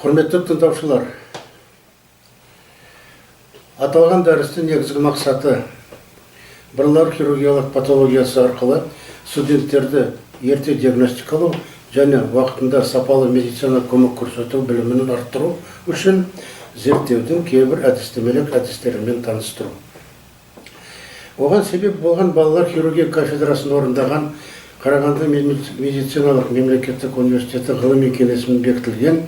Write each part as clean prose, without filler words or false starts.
Құрметті тыңдаушылар, аталған дәрістің негізгі мақсаты балалар хирургиялық патологиясы арқылы студенттерді ерте диагностикалау және уақытында сапалы медициналық көмек көрсету білімін арттыру үшін зерттеудің кейбір әдістемелік әдістерімен таныстыру. Оған себеп болған балалар хирургия кафедрасын орындаған Қарағанды медициналық мемлекеттік университеті ғылыми кеңесімен бекітілген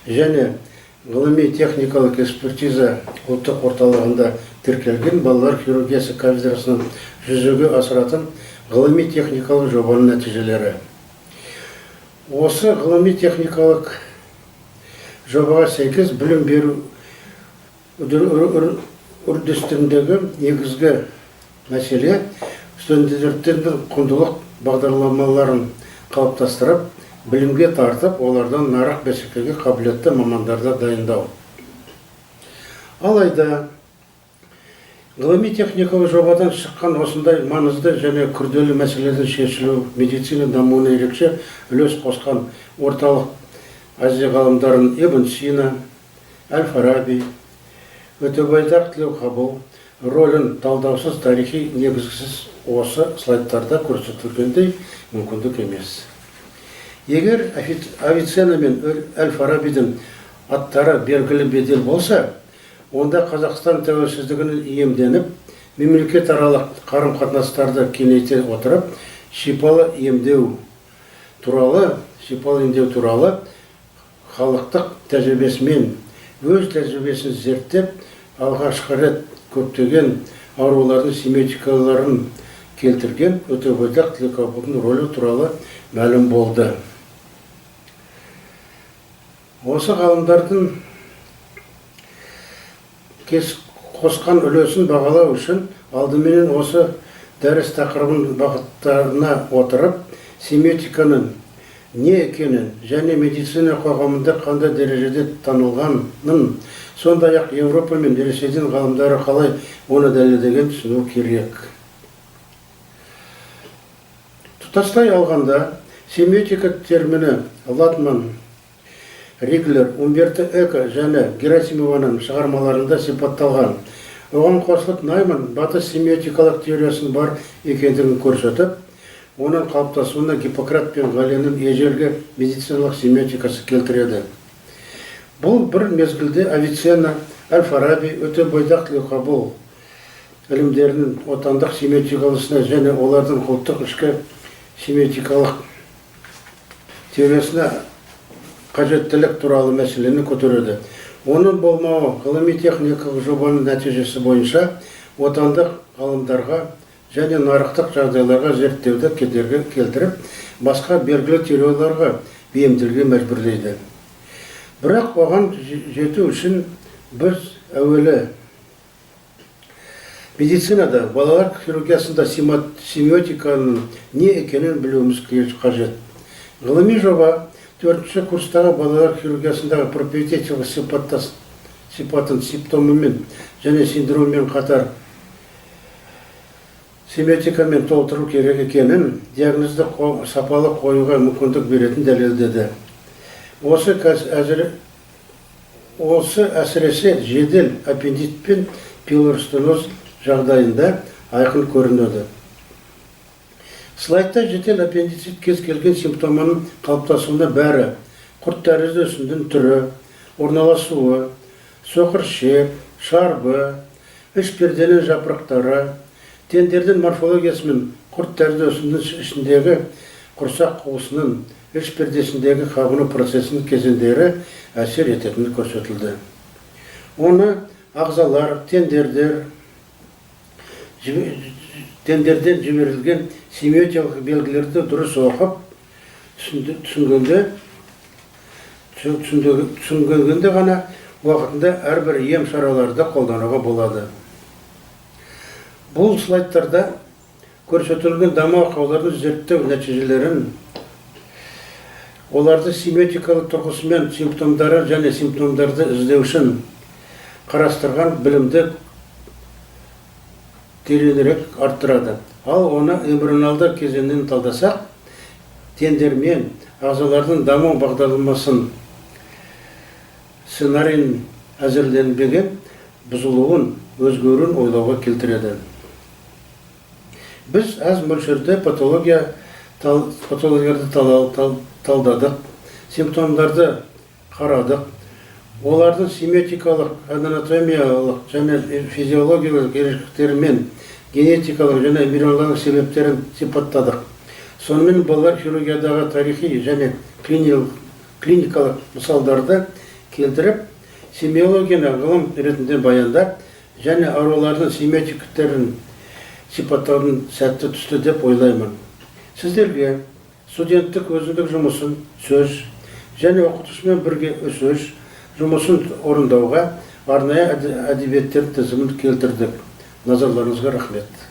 және ғылыми техникалық экспертиза ұлттық орталығында тіркелген балалар хирургиясы кафедрасының жүзеге асыратын ғылыми техникалық жобаның нәтижелері. Осы ғылыми техникалық жобаға сәйкес білім беру үрдісіндегі негізгі мәселе студенттердің құндылық бағдарламаларын қалыптастырып, білімге тартып, олардан нарық бәсекеге қабілетті мамандарды дайындау. Алайда ғылыми техникалық жобадан шыққан осындай маңызды және күрделі мәселелердің шешілуі медицина дамуына ерекше үлес қосқан Орталық Азия ғалымдарын Ибн Сина, Әл Фараби, Өтебайдақ Тілеуқабыл рөлін талдаусыз, тарихи негізсіз осы слайдтарда көрсетілгендей мүмкіндік емес. Егер Авиценна мен Әл Фарабидің аттары белгілі бедел болса, онда Қазақстан тәуелсіздігін иемденіп, мемлекетаралық қарым-қатынастарды кеңейте отырып, шипалы емдеу туралы халықтық тәжірибесімен өз тәжірибесін зерттеп, алғашқы рет көптеген аурулардың семиотикаларын келтірген Өтебайдақ Тілеуқабылдың рөлі туралы мәлім болды. Осы ғалымдардың қосқан үлесін бағалау үшін алдыменен осы дәріс тақырыбын бағыттарына отырып, семиотиканың не екенін және медицина қоғамында қандай дәрежеде танылғанын, сондай-ақ Еуропа мен Ресейдің ғалымдары қалай оны дәлелдегенін түсіну керек. Тұтастай алғанда, семиотика термині Латман, Риглер, Умберто Эко және Герасимованың шығармаларында сипатталған. Оған қосылып, Найман батыс семиотикалық теориясының бар екендігін көрсетіп, оның қалыптасуына Гиппократ пен Галеннің ежелгі медициналық семиотикасы келтіреді. Бұл бір мезгілде Авиценна, Әл Фараби, Өтебайдақ Тілеуқабыл ілімдерінің отандық семиотикалысына және олардың ұлттық ішкі семиотикалық теориясына қажеттілік туралы мәселені көтереді. Оның болмауы ғылыми техникалық жобаның нәтижесі бойынша отандық ғалымдарға және нарықтық жағдайларға зерттеуді кедергі келтіріп, басқа белгілі теорияларға бейімделуге мәжбүрлейді. Бірақ оған жету үшін біз әуелі медицинада, балалар хирургиясында семиотиканың не екенін білуіміз қажет. Ғылыми жоба төртінші курстағы балалар хирургиясындағы пропедевтикалық сипатын симптомымен және синдроммен қатар семиотикамен толтыру керек екенін, диагнозды сапалы қоюға мүмкіндік беретінін дәлелдеді. Осы әсіресе жедел аппендицит пен пилоростеноз жағдайында айқын көрінеді. Слайдта жедел аппендицит кез келген симптомының қалыптасуына бәрі құрт тәрізді үсіндің түрі, орналасуы, соқыр ішек, шарбы, іш перденің жапырақтары, тендердің морфологиясы мен құрт тәрізді үсіндің ішіндегі құрсақ қуысының іш пердесіндегі қабыну процесінің кезеңдері әсер ететіні көрсетілді. Оны ағзалар, тендерден жіберілген семиотикалық белгілерді дұрыс оқып, түсінгенде ғана уақытында әрбір ем шараларды қолдануға болады. Бұл слайдтарда көрсетілген даму ақауларын зерттеу нәтижелерін, оларды семиотикалық тұрғысымен симптомдары және симптомдарды іздеу үшін қарастырған білімді тереңірек арттырады. Ал оны эмбрионалды кезеңнен талдасақ, тендер мен ағзалардың даму бағдарламасын сценарийін әзірленбеген бұзылуын, өзгеруін ойлауға келтіреді. Біз аз мөлшерде патологияларды талдадық, симптомдарды қарадық, олардың семиотикалық, анатомиялық және физиологиялық ерекшеліктері мен генетикалық және эмбриологиялық себептерін сипаттадық. Сонымен балалар хирургиядағы тарихи және клиникалық мысалдарды келтіріп, семиологияны ғылым ретінде баяндап және аурулардың семиотиктерін сипаттаудың сәтті түсті деп ойлаймын. Сіздерге студенттік өзіндік жұмысын сөз және оқытушымен бірге сөз жұмысын орындауға арнайы әдебиеттер тізімін келтірдік. Назарларыңызға рахмет.